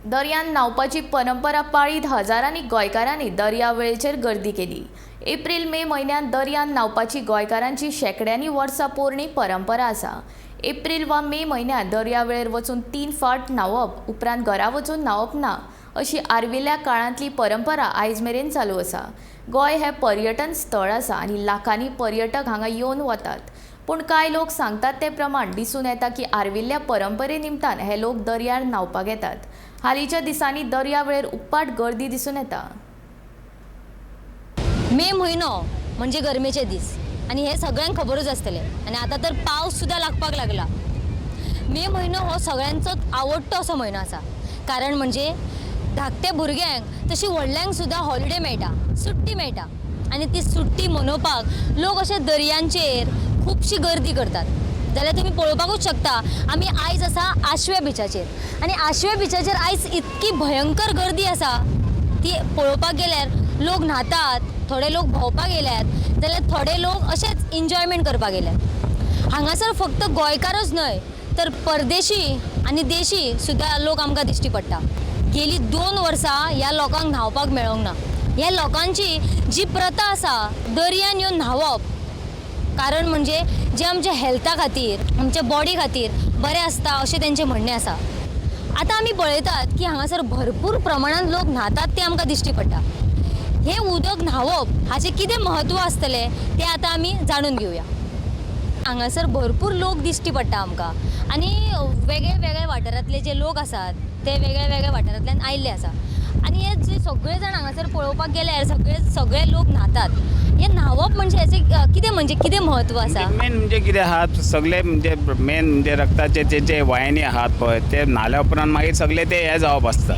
दर्यांत न्हांवपाची परंपरा पाळीत हजारांनी गोंयकारांनी दर्या वेळेचेर गर्दी केली. एप्रील मे म्हयन्यांत दर्यांत न्हांवपाची गोंयकारांची शेंकड्यांनी वर्सां पोरणी परंपरा आसा. एप्रील वा मे म्हयन्यांत दर्या वेळेर वचून 3 फावट न्हांवप, उपरांत घरा वचून न्हांवप ना अशी आर्विल्ल्या काळांतली परंपरा आयज मेरेन चालू आसा. गोंय हें पर्यटन स्थळ आसा आनी लाखांनी पर्यटक हांगा येवन वतात. पूण कांय लोक सांगतात ते प्रमाण दिसून येता की आर्विल्ल्या परंपरे निमतान हे लोक दर्यार न्हांवपाक येतात. हालींच्या दिसांनी दर्या वेळेर उप्पाट गर्दी दिसून येता. मे म्हयनो म्हणजे गरमेचे दीस आनी हे सगळ्यांक खबरूच आसतलें. आनी आतां तर पावस सुद्दां लागपाक लागला. मे म्हयनो हो सगळ्यांचोच आवडटो असो म्हयनो आसा. कारण म्हणजे धाकट्या भुरग्यांक तशी व्हडल्यांक सुद्दां हॉलिडे मेळटा, सुट्टी मेळटा आनी ती सुट्टी मनोवपाक लोक अशे दर्यांचेर खुबशी गर्दी करतात. जाल्यार तुमी पळोवपाकूच शकता, आमी आयज आसा आशव्या बिचाचेर आनी आशव्या बिचाचेर आयज इतकी भयंकर गर्दी आसा ती पळोवपाक गेल्यार लोक न्हातात, थोडे लोक भोंवपाक येयल्यात, जाल्यार थोडे लोक अशेंच एन्जॉयमेंट करपाक येयल्यात. हांगासर फक्त गोंयकारूच न्हय तर परदेशी आनी देशी सुद्दां लोक आमकां दिश्टी पडटा. गेली 2 वर्सां ह्या लोकांक न्हांवपाक मेळोंक ना. ह्या लोकांची जी प्रथा आसा दर्यान येवन न्हांवप, कारण म्हणजे जे आमच्या हेल्था खातीर, आमच्या बॉडी खातीर बरें आसता अशें तेंचें म्हणणें आसा. आतां आमी पळयतात की हांगासर भरपूर प्रमाणान लोक न्हातात ते आमकां दिश्टी पडटा. हें उदक न्हांवप हाचें कितें म्हत्व आसतलें तें आतां आमी जाणून घेवया. हांगासर भरपूर लोक दिश्टी पडटा आमकां आनी वेगळे वेगळे वाठारांतले जे लोक आसात ते वेगळे वेगळे वाठारांतल्यान आयिल्ले आसा. आनी हे जे सगळे जाण हांगासर पळोवपाक गेल्यार सगळे सगळे लोक न्हातात. हें न्हांवप म्हणजे हेचें कितें म्हणजे कितें म्हत्व आसा? मेन म्हणजे कितें आहा, सगळे म्हणजे मेन म्हणजे रक्ताचे जे जे वायनी आहात पळय ते न्हाल्या उपरांत मागीर सगळे ते हें जावप आसता.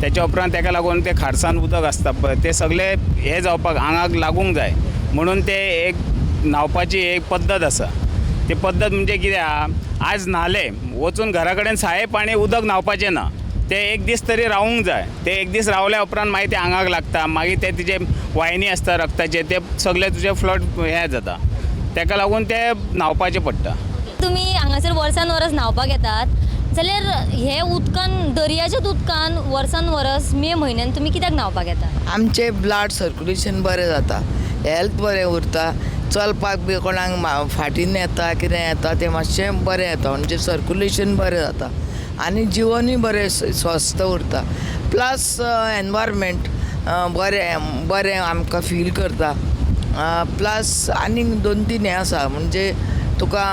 तेच्या उपरांत तेका लागून ते खारसान उदक आसता पळय ते सगळे हें जावपाक आंगाक लागूंक जाय म्हणून ते एक न्हांवपाची एक पद्दत आसा. ती पद्दत म्हणजे कितें आहा, आज न्हाले वचून घरा कडेन साये पाणी उदक न्हांवपाचें ना, ते एक दीस तरी रावूंक जाय. ते एक दीस रावल्या उपरांत मागीर ते आंगाक लागता, मागीर ते तिजे वायनी आसता रक्ताचे ते सगळे तुजे फ्लड हें जाता, तेका लागून ते न्हांवपाचें पडटा. तुमी हांगासर वर्सान वरस न्हांवपाक येतात जाल्यार हे उदकान, दर्याच्याच उदकान वर्सान वरस मे म्हयन्यान तुमी कित्याक न्हांवपाक येतात? आमचें ब्लड सर्कुलेशन बरें जाता, हेल्थ बरें उरता, चलपाक बी कोणाक फाटीन येता कितें येता तें मातशें बरें येता, म्हणजे सर्कुलेशन बरें जाता आनी जिवनूय बरें स्वस्थ उरता. प्लस एनवायरमेंट बरें बरें आमकां फील करता. प्लस आनीक 2-3 हें आसा म्हणजे तुका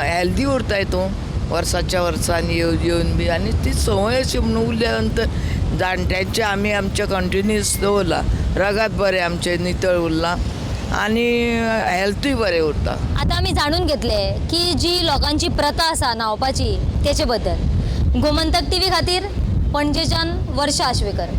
हेल्दी उरताय तूं वर्साच्या वर्सान येवन येवन बी. आनी ती संवय अशी म्हणून उरल्या नंतर जाणट्यांचे आमी आमचें कंटिन्युअस दवरलां, रगात बरें आमचें नितळ उरलां आनी हेल्थूय बरें उरता. आतां आमी जाणून घेतलें की जी लोकांची प्रथा आसा न्हांवपाची तेचे बद्दल. गोमंतक टीव्ही खातीर पणजेच्यान वर्षा आश्वेकर.